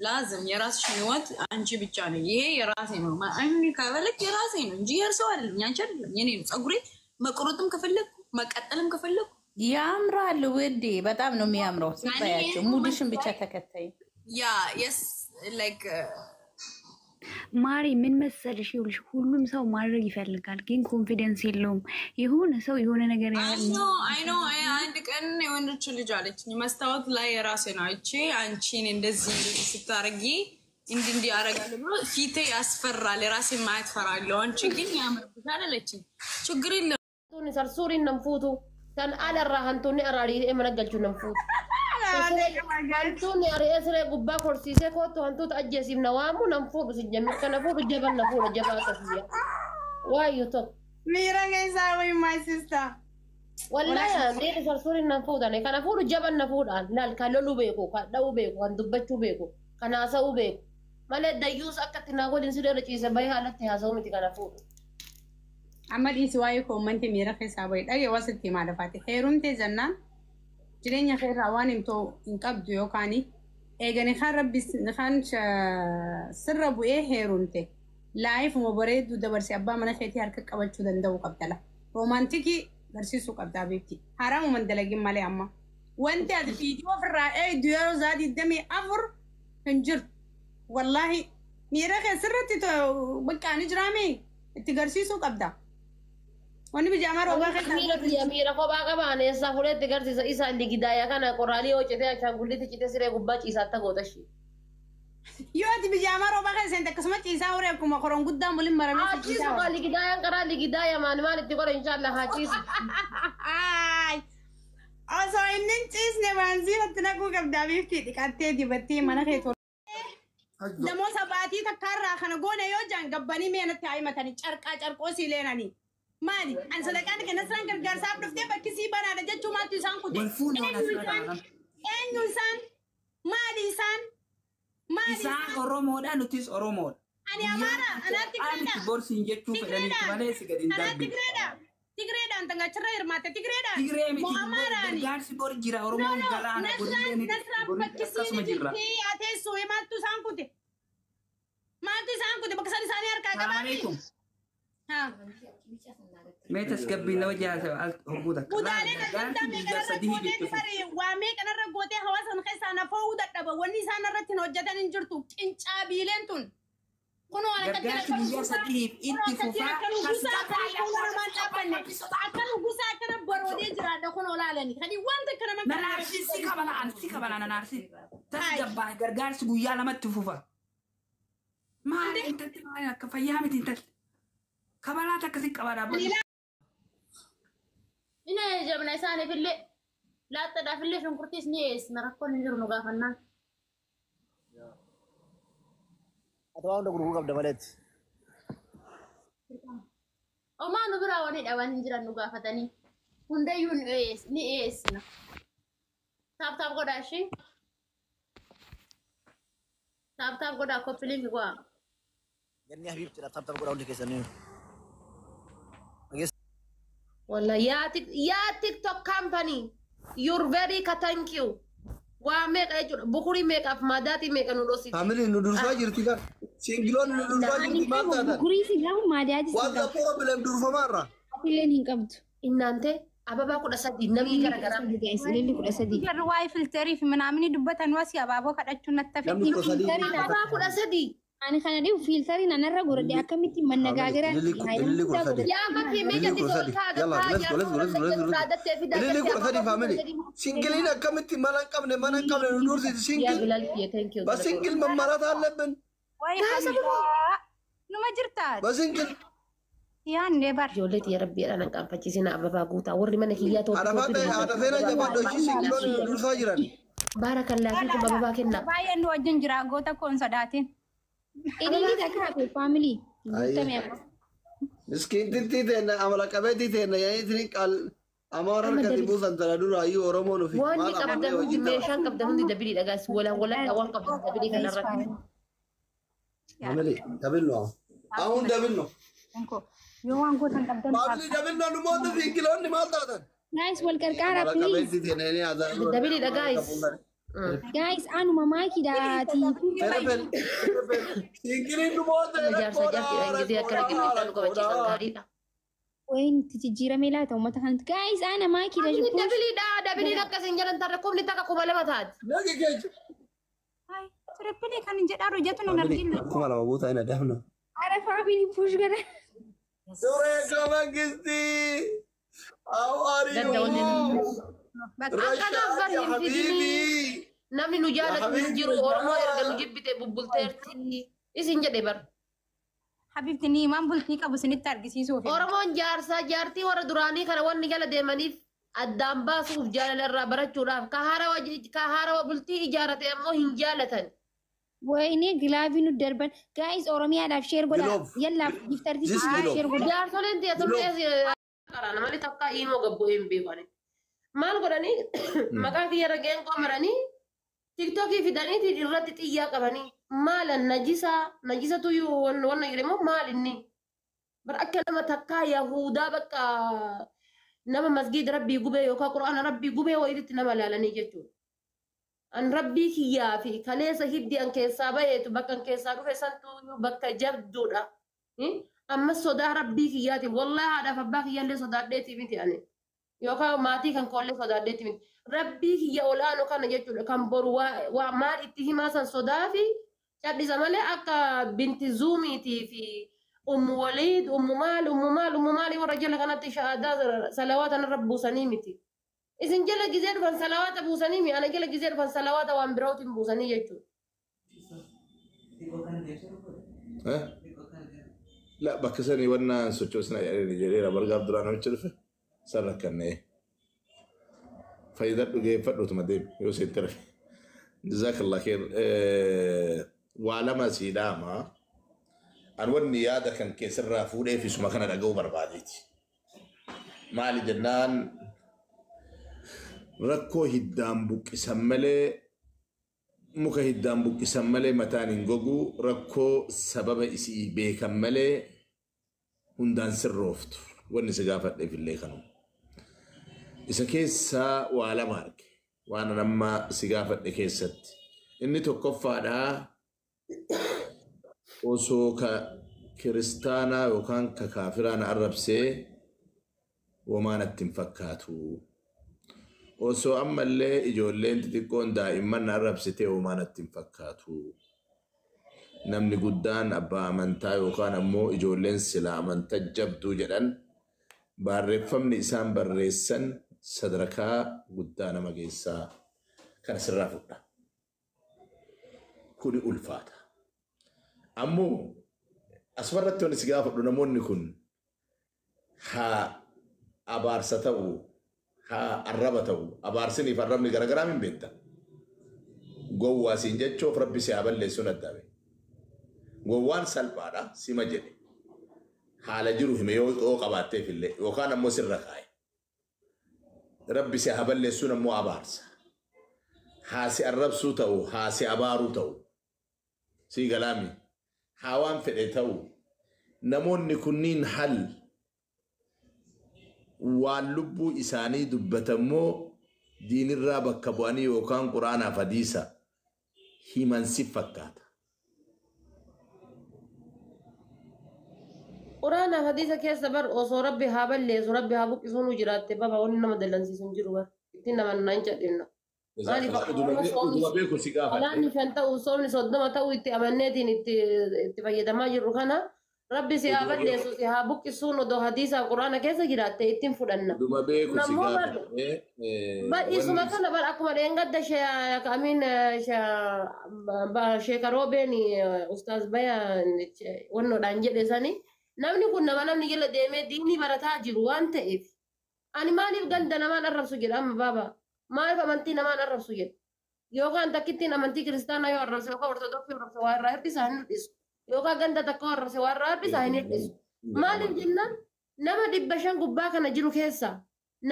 ላዝም የራስሽን ህይወት አንቺ ብቻ ነው። ይሄ የራሴ ነው። ከፈለግ የራሴ ነው እንጂ የእርሰው አይደለም፣ ያንቺ አይደለም፣ የኔ ነው። ፀጉሬ መቁረጥም ከፈለግኩ መቀጠልም ከፈለግኩ ያምራል ውዴ፣ በጣም ነው የሚያምረው። ስታያቸው mood ሽን ብቻ ተከታይ። Yeah, yes, like ማሪ ምን መሰልሽ፣ ይኸውልሽ ሁሉም ሰው ማድረግ ይፈልጋል፣ ግን confidence የለውም። የሆነ ሰው የሆነ ነገር I know, I know። አንድ ቀን የሆነች ልጅ አለችኝ፣ መስታወት ላይ የራሴ ነው አይቼ አንቺን እንደዚህ እንደዚህ ስታረጊ እንዲህ እንዲህ ያደርጋል ብሎ ፊቴ ያስፈራል፣ የራሴን ማየት ፈራለሁ። አንቺ ግን ያምርብሻል አለችኝ። ችግር የለም። Sarsuuriin nan fuutu tan alarraa hantuunni ari'ee mana galchu nan fuutu. Hantuunni ari'ee siree gubbaa korsiisee kootu hantuuta ajjeesiif na waamu nan fuudhu si jemmi kana fuudhu jaban na fuudha jabaa akkasiyya. Waayu tokko. Miira keessaa wayi, my sister. Wallahi miirri sarsuuriin nan fuudhane kana fuudhu jaban na fuudhaan laal kan loluu beeku, kan dha'uu beeku, kan dubbachuu beeku, kan haasa'uu beeku. Malee dayyuus akka itti naa godhin siree irra ciise bahee haalatti haasa'uu miti kana fuudhu. Amma dhiisi, waa'ee comment miira keessaa bahi, dhagee wasitti himaa lafaati. Heerumtee jennaan jireenya kee irraa waan himtoo hin qabdu yookaan eegani kaan rabbi kaan sirra bu'ee heerumte. Life uma bareedduu dabarse abbaa mana keetii harka qabachuu danda'uu qabdala. Romantic barsiisuu qabda beekti. Haraamuma hin dalagin malee amma. Wanti ati viidiyoo ofirraa eegdu yeroo isaa 24 hin jirtu. Wallaahi miira kee sirriitti baqqaanii jiraame itti garsiisuu qabda. Wanni bijaamaa roobaa keessa. Miira kiyya miira kophaa qabaan eessaa fuudhee garsiisa isa ligidaaya kana qoraalii yoo citee ashaangulliitti citee siree gubbaa ciisaatti goota ishee. Yoo ati bijaamaa roobaa keessa seente akkasuma ciisaa horee akkuma koroon guddaan waliin maramee Haa si ciisu ciisaa kaa ligidaayaan karaa ligidaaya maal maal itti godhe inshaallah haa ciisu. Ay! Osoo inni hin ciisne baanziinatti naquu qabdaa biiftii, dhiqattee dibattee mana kee tol. Namoota baatii takkaarraa kana goone yoo jaan gabbanii meenatti haa himatanii carqaa carqoo sii leenanii. Maali? An sadaqaan kenna siraan gargaarsaaf dhuftee bakki sii banaadha jechuu maaltu isaan kute? Wal fuune waan Eenyu asirra isaan? dhaaban. Eenyu isaan? Maali isaan? Maali Isaan isaan? Oromoodha, nutis Oromoodha. Ani Amaara, anaa Tigreedha. Ani borsiin jechuu fedhaniitu malee si gadi hin Anaa darbine. Tigreedha. Tigreedhaan tangachirra hirmaatte Tigreedhaan. Tigree miti. Moo Amaaraani? Gargaarsi bor jira. No, Oromoon no, galaana Nasraan borillee ni Nasraan borillee bakki akkasuma siini jirra. jirti ateessuu maaltu isaan kute? Maaltu isaan kute? Bakka san isaanii harkaa Salaam qabaami? alaikum. Haa. Mee tasgabbiin nama jaasa al hogguu takka. Kutaalee adda addaa Gargaarsi meeqa guyyaa irra 3 gootee itti fufa. bari waa meeqa irra gootee hawaasa sana keessaa nafoo dadhaba. Wanni isaan irratti hin hojjetan hin jirtu. Qincaabiileen tun. Kunoo akkatti Gargaarsi akka guyyaa nugusaa 3f kunoo itti akkatti fufaa. akka nugusaa akka fuula namaan dhaabbanne akka nugusaa akkana baroodee jiraadha kunoo laalani. Kani wanta akka nama Nan aarsi si kabala an si kabala nan aarsi. Tasgabbaa, gargaarsi guyyaa 2tti fufa. Maali intalli, maali akka fayyaa miti intalli. Kabalaa takka si qaba dhaabbatu. Ina jabna isaaniifillee laaxxadhaafillee shunkurtiis ni dhiyeessina, rakkoon hin jiru nu gaafannaan. Ati waan hunda gurguruu qabda maleetti. Omaa nu biraa wani dhaban hin jiran nu gaafatanii. Hundayyuu ni dhiyeessina. Tap tap godhaa ishii. Tap tap godhaa, copy link godhaa. Ganni Habiibtidha, tap tap godhaa hundi keessanii. Wallahi yaa TikTok company, you're very ka thank you. Waa meeqa jechuudha, bukurii meeqaaf madaatii meeqa nu dhoosite. Family nu dursaa jirti kan. Single oonni nu dursaa jirti, maal taatan? Bukurii si qabu, maadiyaati si What's the qabu. problem durfamaarra? Illeen hin qabdu. Innaante ababaa 13 namni garagaraa. Guys, ililli 13. Jarri waa'ee filter fi minaamini dubbatan wasi abaaboo kadhachuun natti hafe. Namni 13. Ababaa 13. Ani kana dhibu filter nanarra godhadhe akkamitti mannagaagira. Ililli 13. Yaa fakkii Ililli meeqatti kudha ol sadi. kaaga Yalla, let's go, let's go, let's go, let's go. Ililli 13, family. Single iin akkamitti mana hin qabne nu dursiti Yaa single. Bilal kiyya, thank you. በ single መመራት አለብን። Wayi hamdaa numa jirtaa በ single yaanne bar. Ijoollee tiyya rabbiidhaan hin qaanfachiisina, ababaa guutaa warri mana kiyyaa to'atu. Haadha feena jabaadhu ishii single oonni nu dursaa jiran. Baarakallaa fiikum, ababaa kennaa. Baay'een nu wajjin jira, goota koon sodaatin. Ililli takka hafe, family. Guutame amma. Miskiintittii teenna, amala qabeettii teenna yaaniitiin qal amaara harkatti buusan tana duraayyuu Oromoon ofi Wanni maal qabdan amanee hundi hojii ta'a. meeshaan qabdan hundi dabiliidha gaas walaan walaan waan qabdan dabilii kanarratti. Family double ነው፣ አሁን double ነው። Yoo waan gootan qabdan Family double ነው። Numoota single oonni maal taatan? Guys, wal qarqaara Amala please. qabeettii teenna inni Dabiliidha guys. Guys, anuma maakiidhaati. Triple triple. Singiliin dhumoota Jaarsa jaartiidhaan gisee akkana qilleensaa nu kabachiisan gaariidha. Wayin itti jijjiiramee laata uummata kanatti. Guys, ana maakiidha. Dabiliidha dabiliin akkas hin jedhan tarra kumni takka 2000 taati. Nagi keessa. Triple kan hin jedhaa hojjetu nun arginu. 2000 guutaa hin adamna. Ara family push gara. Duree mangisti. How are you? Akkanaaf bar hin fidinii. Namni nu jaalatu hin jiru Oromoo erga nu jibbite bubbulteerti isin jedhe bar. Habibti ni waan bultii qabu isinitti argisiisuuf. Oromoon jaarsaa jaartii warra duraanii kana wanni jala deemaniif addaan baasuuf jaalala irraa barachuudhaaf ka haarawa bultii ijaarate ammoo hin jaalatan. Wayne gilaavii nu darban. Guys, Oromiyaadhaaf share godhaa. Glove. Yallaaf giftartii This glove. share godhaa. Jaarsoleen tiyya karaa namni takka imoo gabbu'ee hin beekani. Maal godhanii maqaa kiyya irra geengoo maranii tiktookii fidanii irratti xiyyaa qabanii maalan najisaa najisatu wanna jedhamu maal inni bar akka nama takkaa yahudaa bakka nama masgiida rabbii gubee yookaan quraana rabbii gubee wayiitti nama laalanii jechuudha. An rabbii kiyyaa fi kaleessa hiddi an keessaa baheetu bakka an keessaa dhufe santu bakka jabduudha. Amma sodaa rabbii kiyyaati wallahi haadhaaf abbaa kiyyaallee sodaadheeti miti ani. Yookaan maatii kan koollee sodaadheeti miti. Rabbii kiyya olaanu kana jechuudha kan boru waa maal itti himaa san sodaa fi cadhisa malee akka binti zuumiitii fi ummu waliid ummu maal ummu maal ummu maal warra jala kanatti shahaadaa salawaata narra buusanii miti. Isin jala gizee dhufan salawaata buusanii mi ana jala gizee dhufan salawaata waan birootiin buusanii jechuudha. La bakka sanii wanna sochoosna jedhanii jedheera bargaaf duraan namicha dhufe san rakkannee fayyadadhu geeffadhutuma deemi yoo seente rafe. Jazakallah khair. Waa lama sii dhaama. An wanni yaada kan keessarraa fuudhee fi suma kana dhaga'uu barbaadeeti. Maali jennaan rakkoo hiddaan buqqisan malee muka hiddaan buqqisan malee mataan hin gogu rakkoo sababa isii beekan malee hundaan sirrooftu wanni si gaafadheef illee kanuma. Isa keessaa waa lama arge waan an amma si gaafadhe keessatti. Inni tokkoffaadhaa osoo ka kiristaanaa yookaan ka kaafiraa na arrabsee womaa natti hin fakkaatu. Osoo ammallee ijoolleen xixiqqoon daa'imman na arrabsitee womaa natti hin fakkaatu. Namni guddaan abbaa amantaa yookaan ammoo ijoolleen sila amantaa jabduu jedhan barreeffamni isaan barreessan sadarkaa guddaa nama geessaa kana sirraa fudha. Kuni ulfaata. Ammoo asumarratti wanti si gaafadhu namoonni kun haa abaarsa ta'u haa arraba ta'u abaarsiniif arrabni garagaraa hin beekta. Gowwaa siin jechuuf rabbi si haa balleessuun adda bahe. Gowwaan salphaadha sima jedhe. Haala jiru hime yoo qabaatteef illee yookaan ammoo sirra kaa'e. Rabbi si haa balleessuun ammoo abaarsa. Haa si arrabsuu ta'u haa si abaaruu ta'u. Sii galaami. Haa waan fedhe ta'u namoonni kunniin hal waan lubbuu isaanii dubbatammoo diinirraa bakka bu'anii yookaan quraanaaf hadiisa himan si fakkaata. Quraanaaf hadiisa keessa bar osoo rabbi haa balleessu rabbi haa buqqisuu nu jiraatte baba wanni nama dallansiisu hin jiru bar ittiin nama naan cadhibna. Maaliif Utuma beeku si gaafadhe. Salaanni 5 ta'u soomni 30 ta'u itti amanneetiin itti fayyadamaa jirru kana rabbi si haa balleessu si haa buqqisuun odoo hadiisaaf quraana keessa jiraatte ittiin fudhanna. Utuma beeku si Nammoo gaafadhe. Badhiisuma kana bar akkuma dheengadda amiin sheekaroobeen ustaaz baya wannoodhaan jedhe sani namni kun nama namni jala deemee diinii barataa jiru waan ta'eef ani maaliif ganda namaan arrabsu jedha amma baaba maaliif amantii namaan arrabsu jedha yookaan takkittiin amantii kiristaanaa yoo arrabse yookaan ortodoksii arrabse waa irraa hir'isaa hin hir'isu yookaan ganda takka yoo arrabse waa irraa hir'isaa hin hir'isu maaliif jennaan nama 500 gubbaa kana jiru keessa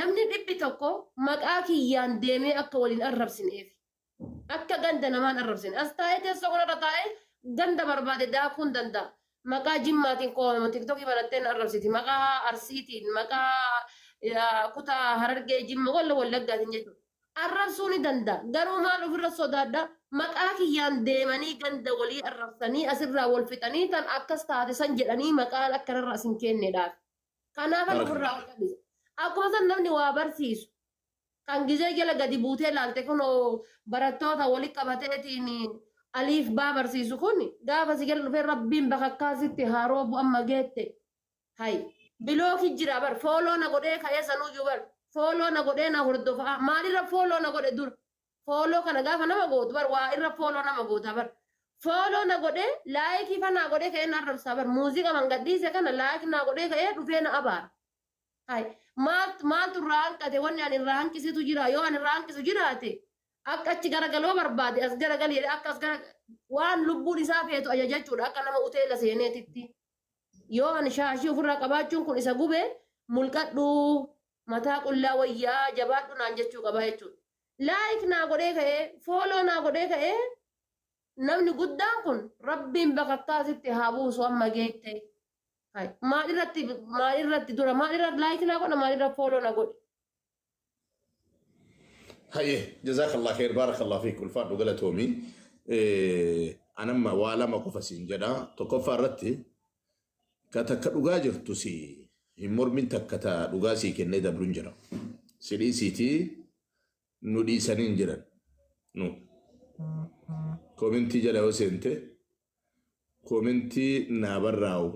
namni 100 maqaa kiyyaan deemee akka waliin arrabsineef akka ganda namaan arrabsine as taa'ee teessoo kanarra taa'ee ganda barbaade daakuu hin danda'a. Maqaa jimmaatiin koomama tiktokii banatteen arrabsiti maqaa arsiitiin maqaa kutaa harargee jimma walla wallaggaatiin jechuudha. Arrabsuu ni danda'a. Garuu maal ofirra sodaadha? Maqaa kiyyaan deemanii ganda walii arrabsanii asirraa wal fixanii tan akkas taate san jedhanii maqaan akkanarra asin kenneedhaaf. Kanaafan ofirraa ol qabisa. Akkuma san namni waa barsiisu. Kan gizee jala gadi buutee laalte kun barattoota walitti qabateetiin aliif baa barsiisu kun gaafa si jala dhufee rabbiin bakakkaasitti haa roobu amma geette. Hay block jira bar, follow na godhee ka'ee sanuyyuu bar, follow na godhee na hordofa. Maalirra follow na godhe dur? Follow kana gaafa nama gootu bar, waa irra follow nama goota bar. Follow na godhee, like fa naa godhee ka'ee na arrabsaa bar. Muuziqaa mangadhiise kana like naa godhee ka'ee dhufee na abaara. Hay maaltu irraa hanqate? Wanni ani irraa hanqisitu jira? Yoo ani irraa hanqisu jiraate, akka achi garagaloo barbaade as garagali jedhee, akka as gara waan lubbuun isaa feetu ajajachuudha akka nama uteela seeneetitti. Yoo ani shaashii ofirraa qabaachuun kun isa gube, mulqadhu, mataa qullaa wayyaa, jabaadhu naan jechuu qaba jechuudha. Like naa godhee ka'ee, follow naa godhee ka'ee, namni guddaan kun rabbiin bakakkaasitti haa buusu amma geette. Maalirratti dura, maalirra like naa godha, maalirra follow na godhe? Hayyee, jazakallah khair, barakallah fiik, ulfaadhu, galatoomi. Anamma waa lama qofa siin jedha. Tokkoffaa irratti ka takka dhugaa jirtu si hin mormin, takka ta dhugaa sii kennee dabruun jira. Si dhiisiitii nu dhiisanii hin jiran. Nu. Comment jala yoo seente, comment naa barraa'u,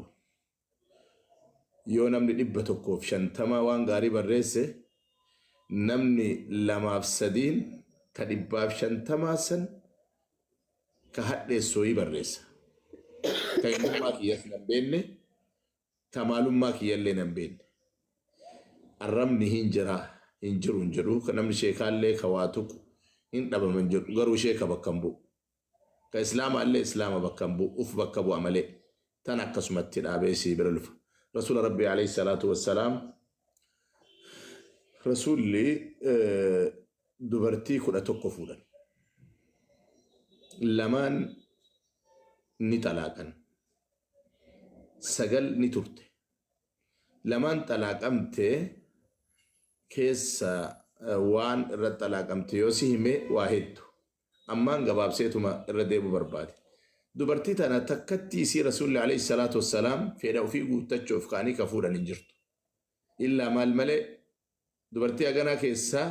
yoo namni 150 waan gaarii barreesse, namni lamaaf sadiin ka 150 san ka hadheessooyii barreessa. Ka eenyummaa kiyyas nan beekne, ka maalummaa kiyyallee nan beekne. Arrabni hin jira hin jiru hin jedhu, ka namni sheekaallee ka waa tuqu hin dhabaman jedhu, garuu sheeka bakka hin bu'u. Ka islaamaallee islaama bakka hin bu'u, uf bakka bu'a malee tan akkasumatti dhaabee sii bira lufa. Rasuula Rabbii alayhi salaatu wassalaam, Rasuulli dubartii 11 fuudhan. Lamaan ni xalaaqan. Sagal ni turte. Lamaan xalaaqamte keessa waan irra xalaaqamte yoo si hime waa hedduu. Ammaan gabaabseetuma irra deebi'u barbaade. Dubartii tana takkatti isii Rasuulli alayhi salaatu wassalaam fedha ofii guuttachuuf ka'anii ka fuudhan hin jirtu. Illaa maal malee, dubartii haganaa keessaa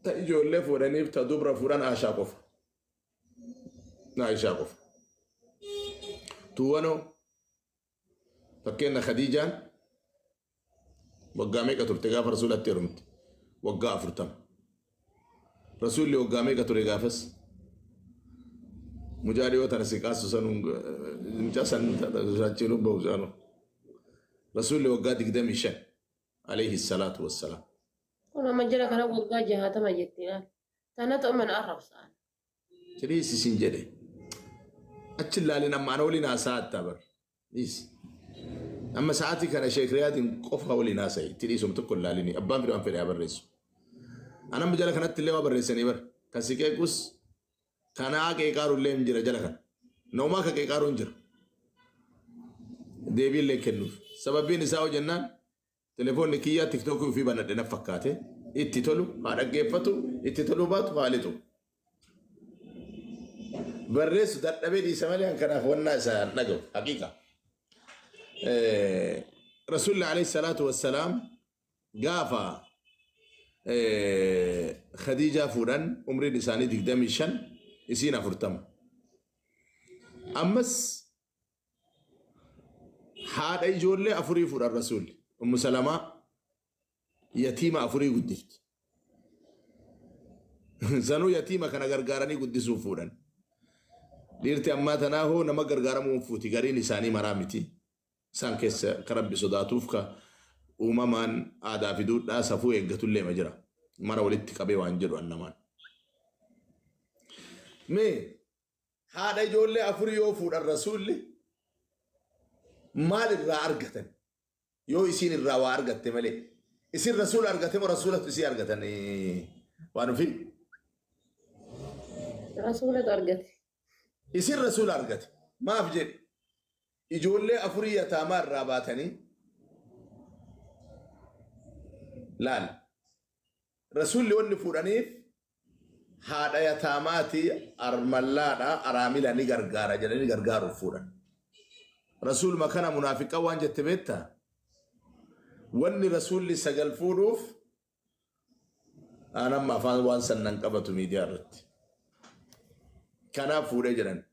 ta ijoollee fuudhaniif ta dubra fuudhan Aashaa qofa. Aishaa qofa. Tuuwanoo fakkeenya Khadiijaan waggaa meeqa turte gaafa Rasuulatti heerumte? Waggaa 40. Rasuulli waggaa meeqa ture gaafas? Mucaa dhiyoo tana si kaasu sanuun mucaa san saachiluun bahu saanu. Rasuulli waggaa 25 alayhi salaatu wassalaam. Kun amma jira kana waggaa 60 jetti laal. Tanatu amma na arrabsaan. Tiriis isin jedhe. Achi ilaalin, amma ana waliin haasaa attaa bar. Dhiis. Amma sa'aatii kana Sheek Riyaadiin qofa waliin haasa'i. Itti dhiisum tokko ilaalini. Abbaan fedhe waan fedhe haa barreessu. Anamma jala kanatti illee waa barreessanii bar. Kan si qeequs kanaa qeeqaaru illee hin jira jala kana. Naumaa ka qeeqaaru hin jira. Deebii illee kennuuf. Sababiin isaa hoo jennaan, telefoonni kiyyaa TikTokii ofii banadhe na fakkaate. Itti tolu haa dhaggeeffatu, itti toluu baatu haa lixu. Barreessu dadhabee dhiisa malee an kanaaf wannaa isaa dhaga'u haqiiqa. Rasuulli alayhi salaatu wassalaam gaafa Khadiijaa fuudhan umriin isaanii 25, isiin 40. Ammas haadha ijoollee afurii fuudhan Rasuulli. Ummu Salamaa yatiima afurii guddifti. Sanuu yatiima kana gargaaranii guddisuuf fuudhan. Dhiirti ammaa tanaa hoo nama gargaaramuu fuuti, gariin isaanii maraa miti. Isaan keessa ka Rabbi sodaatuuf ka uumamaan aadaa fi duudhaa safuu eeggatullee ma jira. Mara walitti qabee waan jedhu annamaan. Mee haadha ijoollee afurii yoo fuudhan Rasuulli maal irraa argatan? Yoo isiin irraa waa argatte malee. Isin Rasuula argate moo Rasuulatu isii argatan waan ofii? Rasuulatu argate. Isin Rasuula argate. Maaf jedhe? Ijoollee afurii yataamaa irraa baatanii laal. Rasuulli wanni fuudhaniif haadha yataamaati armallaadha araamila ni gargaara jedhanii gargaaruuf fuudhan. Rasuuluma kana munaafiqa waan jette beektaa? Wanni rasuulli 9 fuudhuuf anamma afaan waan sannan qabatu miidiyaa irratti. Kanaaf fuudhee jedhan.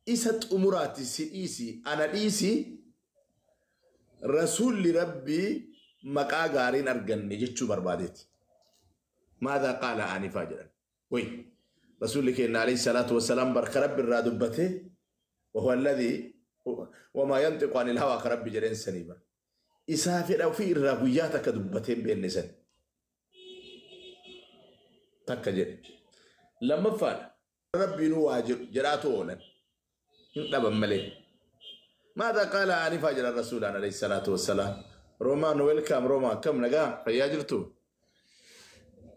Isa xumuraati si dhiisi ana dhiisi rasuulli rabbii maqaa gaariin arganne jechuu barbaadeeti. Maadaa qaala anifaa jedhan. Way rasuulli keenya alayhi salaatu wassalaam barka rabbi irraa dubbate wahuwa alladhii wamaa yantiqu anil hawaa ka rabbi jedheen sanii bara. Isaa fedha ofii irraa guyyaa takka dubbatee hin beekne san. Takka jedhe. Lammaffaadha. Rabbiinuu waa jedhu jedhaatu oolan. Hin dhaban malee. Maadaa qaala anifaa jedhan rasuulaan alayhi salaatu wassalaam. Roomaan welkaam Roomaa akkam nagaa fayyaa jirtu?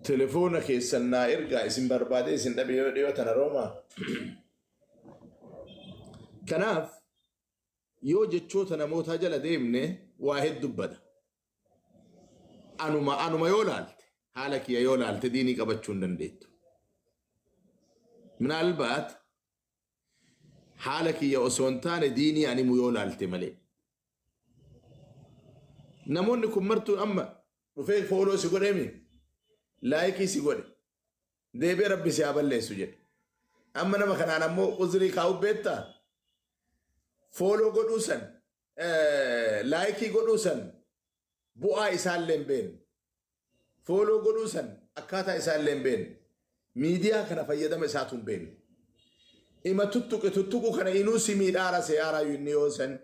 Telefoona keessan naa ergaa isin barbaade isin dhabe yoo dhiyoo tana Roomaa. Kanaaf yoo jechoota namootaa jala deemne waa hedduu bada. Anuma yoo laalte haala kiyya yoo laalte diinii qabachuu hin dandeettu. Minaalbaat haala kiyya osoo hin taane diinii animu yoo laalte malee. Namoonni kun martuu amma dhufee fooloo si godheemi laayikii si godhe deebi'ee rabbi si haa balleessu jedhe. Amma nama kanaan ammoo uzrii kaa'u beektaa? Fooloo godhuu san laayikii godhuu san bu'aa isaallee hin beekne. Fooloo godhuu san akkaataa isaallee hin beekne. Miidiyaa kana fayyadama isaatu hin beekne. Ima tuttuqe tuttuqu kana inuu si miidhaara seeyaaraa inni yoo san.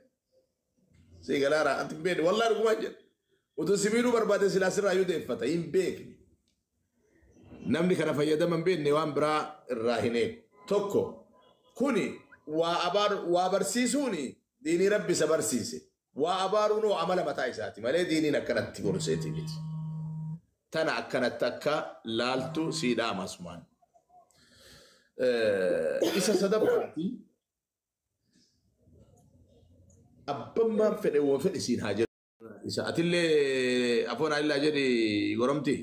Si galaara ati hin beekne wallaahi dhugumaan jedha. Utuu si miidhuu barbaade silaa sirraa yoo deeffata hin beekne. Namni kana fayyadama hin beekne waan biraa irraa hin eegu. Tokko kuni waa barsiisuuni diinii rabbi isa barsiise. Waa abaaruun hoo amala mataa isaati malee diiniin akkanatti gorseeti miti. Tana akkanatti akka laaltu siidhaa masumaan. Isa sadaffaati abbammaan fedhe woo fedhe siin haa jedhu. Isa atillee afoon alillaa jedhi goromti.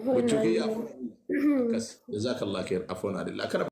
Gochuu kiyya akkas jazaakallah kheer afoon alillaa. Akkana